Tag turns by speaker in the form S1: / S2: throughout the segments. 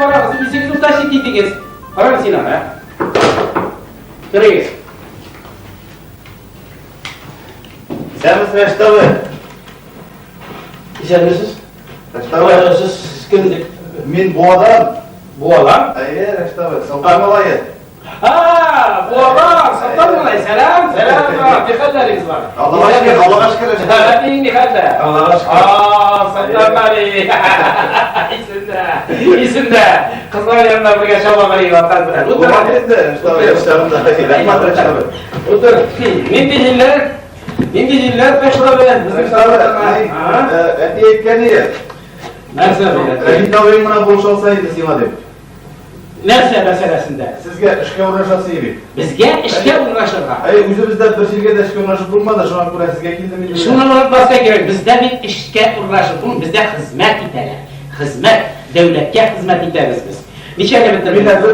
S1: карагыз, үзегез уточнить итегез. Карагыз син аны, ә? Керегез.
S2: Исәнмесез, Рәшит абый.
S1: Исәнмесез.
S2: Рәшит абый.
S1: Сез кем дип?
S2: Мин Буадан.
S1: Буадан?
S2: Әйе, Рәшит абый, Солтан малае.
S1: А, Буадан, Солтан малай, сәлам, сәлам, ни хәлләрегез бар?
S2: Аллага шөкер, Аллага шөкер, Рәшит абый.
S1: Әтиең ни хәлдә?
S2: Аллага шөкер.
S1: А, Солтан малай. Исемдә, исемдә. Кызлар янына бергә чаба бер ватан белән. Утыр.
S2: Буа инде, Рәшит абый, яшь чагында. Рәхмәт, Рәшит абый.
S1: Утыр. Нинди җилләр? Нинди җилләр кайшыла белән?
S2: Рәшит абый, әти әйткән иде.
S1: Нәрсә белән?
S2: Рәшит абыең менә булыша алса иде сиңа дип.
S1: Нәрсә мәсьәләсендә?
S2: Сезгә эшкә урнашасы иде бит.
S1: Безгә эшкә урнашырга.
S2: Әй, үзебездә бер җиргә дә эшкә урнашып булмады, шуңа күрә сезгә килдем инде.
S1: Шуны онытмаска кирәк, бездә бит эшкә урнашып булмый, бездә хезмәт итәләр. Хезмәт, дәүләткә хезмәт итәбез без. Ничә әле бетердең?
S2: Мин әзер,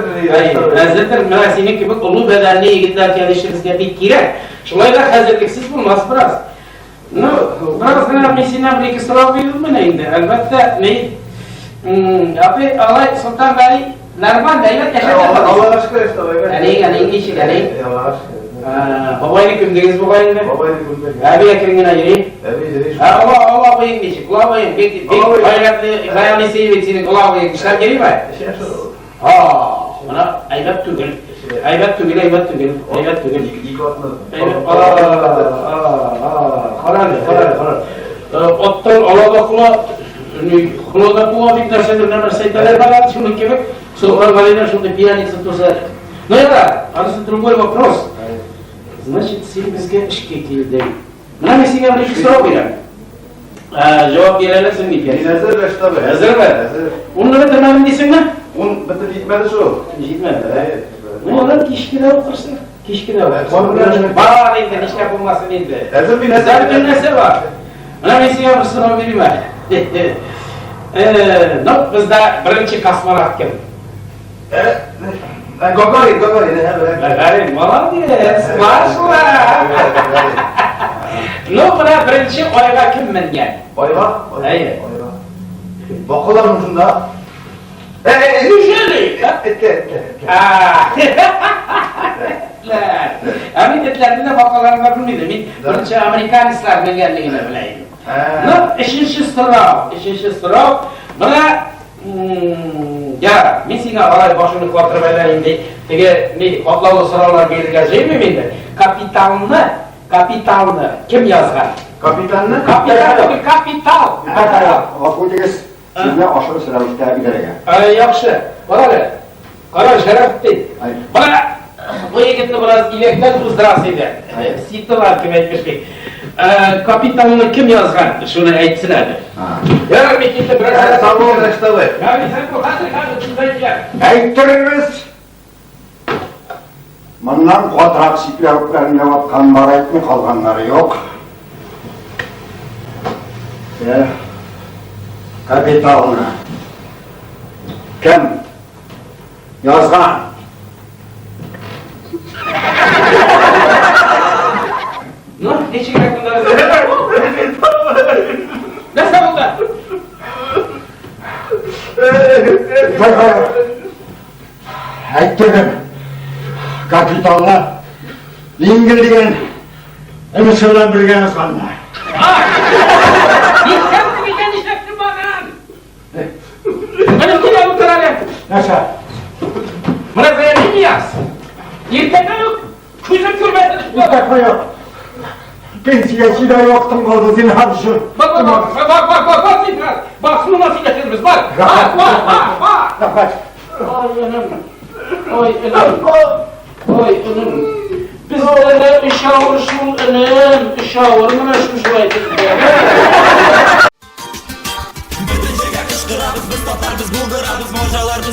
S1: Әзердер, менә синең кебек олы бәдәнле егетләр кәлеше безгә бик кирәк. Шулай да хәзерлексез булмас бераз. Ну, бераз гына мин синнән бер ике сорау бирермен инде. Әлбәттә, мин Апи, алай Солтан Гали нормаль әйбәт яшәп ята.
S2: Аллага шөкер, эштә әйбәт.
S1: Әниең, әниең ничек, әниең?
S2: Аллага шөкер.
S1: Бабайны күмдегез бугай инде.
S2: Бабайны күмдек.
S1: Әби әкрен генә йөри.
S2: Әби йөри.
S1: Ә, ола, ола абыең ничек? Ола абыең бик бик гайрәтле, гайрәтле бит синең ола абыең. Эшләп йөриме?
S2: Эшләп.
S1: А, менә әйбәт түгел. Әйбәт түгел, әйбәт түгел, әйбәт түгел.
S2: Ике атны.
S1: Карале, карале, карале. Оттан ала да кола, кола да куа дип нәрсәдер нәрсә әйтәләр бала, шуның кебек. Солтан Галинә шундый пьяница туса. Ну ярар, анысы другой вопрос. Значит, син безгә эшкә килдең. Менә мин сиңа бер ике сорау бирәм. Җавап бирә аласың микән?
S2: Мин әзер, Рәшит абый.
S1: Әзерме?
S2: Әзер.
S1: Унны бетермәдем дисеңме?
S2: Ун бетеп җитмәде шул.
S1: Җитмәде. Ну, алар кичкенә укырсың. Кичкенә
S2: укырсың.
S1: Бар инде, нишләп булмасын инде.
S2: Әзер мин, әзер.
S1: Бер нәрсә бар. Менә мин сиңа бер сорау бирим әле. Ну, бездә беренче космонавт кем?
S2: Гагарин, Гагарин.
S1: Гагарин, молодец, машла. Ну, менә беренче айга кем менгән?
S2: Айга?
S1: Әйе.
S2: Айга. Бакалар шунда.
S1: Неужели?
S2: Эткә, эткә.
S1: Ә мин этләрне дә бакаларны да белмим. Мин беренче американецлар менгәнлеген белә идем. Ну, өченче сорау, өченче сорау. Менә Я, мин сиңа алай башыңны катырып әллә инде теге ни катлаулы сораулар бирергә җыенмыйм инде. Капиталны, капиталны кем язган?
S2: Капитанны?
S1: Капитал түгел, капитал.
S3: Капитал. Гафу итегез, сезне ашыгыч рәвештә идарәгә.
S1: Яхшы. Кара әле. Кара, Шәрәфетдин. Менә бу егетне бераз иләктән уздырасы иде. Ситылар кем әйтмешли. Капиталны кем язган? Шуны әйтсен әле. Ярар, мин китеп бераз.
S2: Сау бул, Рәшит абый.
S1: Ярый, сән бул, хәзер, хәзер, шунда киләм.
S3: Әйттерегез! Моннан катырак чикләвекләрне ваткан бар әйтми, калганнары юк. Капиталны кем язган?
S1: Ну, ничегрәк монда? Нәрсә булды?
S3: Әйттердем. Капиталны Ингел дигән энесе белән бергә язганнар.
S1: Нишләп икән, нишләп барган? Менә килә утыр әле.
S3: Нәрсә?
S1: Менә заявление яз. Иртәгә үк күзем күрмәсен.
S3: Иртәгә юк. Пенсия сида вакытым калды, зинһар өчен.
S1: Бар, бар, бар, бар, бар, бар, бар, зинһар. Бар, шуны насыйп итәрбез, бар. Бар, бар, бар, бар.
S3: Рәхмәт.
S1: Ой, энем. Ой, энем. Ой, энем. Бездә дә өч авыр шул, энем. Өч авыр менә шушылай итеп.
S4: Бөтен җиргә кычкырабыз, без татар, без булдырабыз, морҗалар.